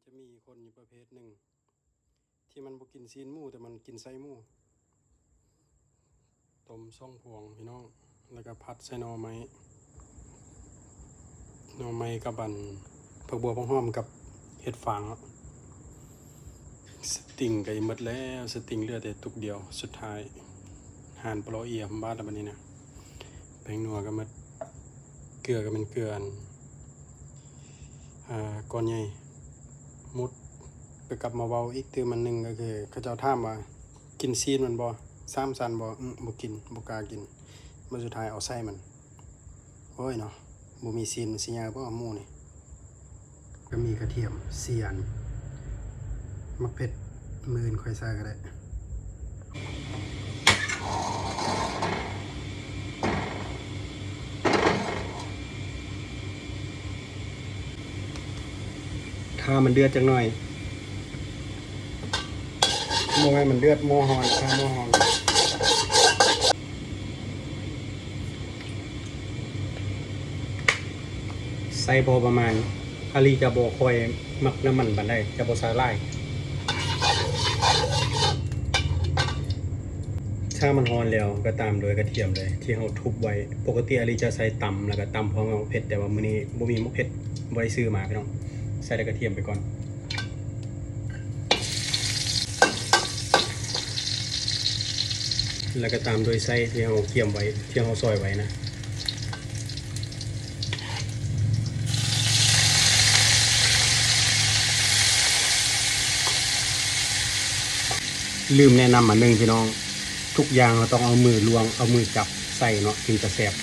ຈະມີຄົນຢູ່ປະເພດໜຶ່ງ ທີ່ມັນບໍ່ກິນຊີ້ນໝູ ແຕ່ມັນກິນໄສ້ໝູ. ຕົ້ມສອງພວງພີ່ນ້ອງ ແລ້ວກໍຜັດໃສ່ໜໍ່ໄມ້ ໜໍ່ໄມ້ກັບອັນ ຜັກບົວ ຜັກຫອມ ກັບເຫັດຟາງເນາະ. ສະຕິງກໍໝົດແລ້ວ ສະຕິງເຫຼືອແຕ່ຕຸກດຽວ ສຸດທ້າຍ ຫານປະຫຼໍ່ເອຍ ບາດລະບັດນີ້ນະ. ແປ້ງນົວກໍໝົດ ເກືອກໍແມ່ນເກືອອັນ ອ່າ ກ້ອນໃຫຍ່ ໝົດ. ກໍກັບມາເວົ້າອີກຕື່ມອັນໜຶ່ງ ກໍຄືເຂົາເຈົ້າຖາມວ່າ ກິນຊີ້ນມັນບໍ່ ສາມຊັ້ນບໍ່? ອື ບໍ່ກິນ ບໍ່ກ້າກິນ. ມື້ສຸດທ້າຍເອົາໄສ້ມັນ ໂອ້ຍເນາະ ບໍ່ມີຊີ້ນມັນຊິຍາວບໍ່ໝູນີ້. ກໍມີກະທຽມສີ່ອັນ ໝາກເຜັດມື້ອື່ນຄ່ອຍໃສ່ກໍໄດ້. ຖ້າມັນເດືອດຈັກໜ້ອຍ ບໍ່ໃຫ້ມັນເດືອດ ໝໍ້ຮ້ອນ ຖ້າໝໍ້ຮ້ອນ. ໃສ່ພໍປະມານ ອາລີຈະບໍ່ຄ່ອຍມັກນ້ຳມັນປານໃດ ຈະບໍ່ໃສ່ຫຼາຍ. ຖ້າມັນຮ້ອນແລ້ວກໍຕາມດ້ວຍກະທຽມເລີຍ ທີ່ເຮົາທຸບໄວ້. ປົກກະຕິອາລີຈະໃສ່ຕຳ ແລ້ວກໍຕຳພ້ອມກັບໝາກເຜັດ ແຕ່ວ່າມື້ນີ້ບໍ່ມີໝາກເຜັດ ບໍ່ໄດ້ຊື້ມາພີ່ນ້ອງ ໃສ່ແຕ່ກະທຽມໄປກ່ອນ. ແລ້ວກໍຕາມດ້ວຍໄສ້ທີ່ເຮົາກຽມໄວ້ ທີ່ເຮົາຊອຍໄວ້ນະ. ລືມແນະນຳອັນໜຶ່ງພີ່ນ້ອງ ທຸກຢ່າງເຮົາຕ້ອງເອົາມືລວງ ເອົາມືຈັບໃສ່ເນາະ ຈຶ່ງຈະແຊບ.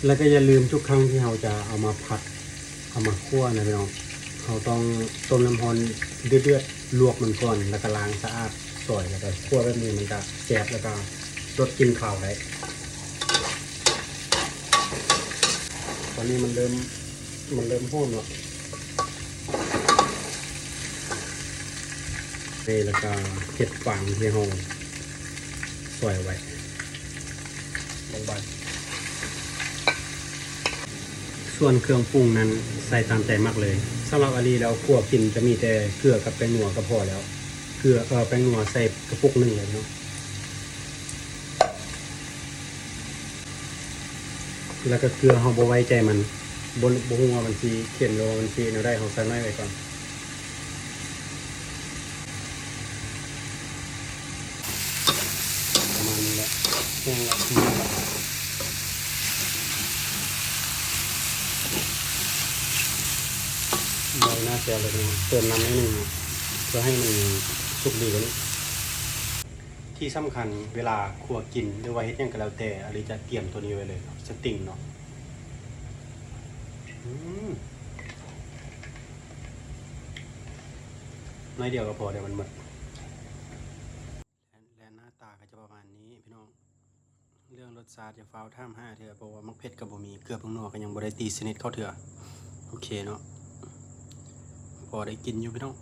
ແລ້ວກໍຢ່າລືມ ທຸກຄັ້ງທີ່ເຮົາຈະເອົາມາຜັດ ເອົາມາຂົ້ວນະພີ່ນ້ອງ ເຮົາຕ້ອງຕົ້ມນ້ຳຮ້ອນເດືອດໆ ລວກມັນກ່ອນ ແລ້ວກໍລ້າງສະອາດ ຊອຍ ແລ້ວກໍຂົ້ວແບບນີ້ ມັນຈະແຊບ ແລ້ວກໍລົດກິ່ນຄາວໄດ້. ຕອນນີ້ມັນເລີ່ມ ມັນເລີ່ມຫອມແລ້ວ ນີ້ ແລ້ວກໍເຫັດຟາງທີ່ເຮົາຊອຍໄວ້ ບາງໆ. ສ່ວນເຄື່ອງປຸງນັ້ນໃສ່ຕາມໃຈມັກເລີຍ. ສຳລັບອາລີແລ້ວ ຄົວກິນຈະມີແຕ່ເກືອກັບແປ້ງນົວກໍພໍແລ້ວ. ເກືອ ເອີ ແປ້ງນົວໃສ່ກະປຸກໜຶ່ງເລີຍເນາະ. ແລ້ວກໍເກືອ ເຮົາບໍ່ໄວ້ໃຈມັນ ບໍ່ ບໍ່ຮູ້ວ່າມັນຊິເຄັມ ຫຼືວ່າມັນຊິແນວໃດ ເຮົາໃສ່ໜ້ອຍໄວ້ກ່ອນ ປະມານນີ້ແຫຼະ ແຫ້ງລະ ບໍ່ໜ້າແຊວເລີຍ ເຕີມນ້ຳໜ້ອຍໜຶ່ງ ເພື່ອໃຫ້ມັນສຸກດີກວ່ານີ້. ທີ່ສຳຄັນເວລາຄົວກິນ ຫຼືວ່າເຮັດຫຍັງກໍແລ້ວແຕ່ ອາລີຈະຕຽມໂຕນີ້ໄວ້ເລີຍ ສະຕິງເນາະ. ອືມ ໜ້ອຍດຽວກໍພໍ ດຽວມັນໝົດ. ແລະ ແລະ ໜ້າຕາກໍຈະປະມານນີ້ພີ່ນ້ອງ. ເລື່ອງລົດຊາດຢ່າຟ້າວຖາມຫາເທື່ອ ເພາະວ່າໝາກເຜັດກໍບໍ່ມີ ເກືອ ແປ້ງນົວກໍຍັງບໍ່ໄດ້ຕີສະໜິດເຂົ້າເທື່ອ. ໂອເຄເນາະ ພໍໄດ້ກິນຢູ່ພີ່ນ້ອງ.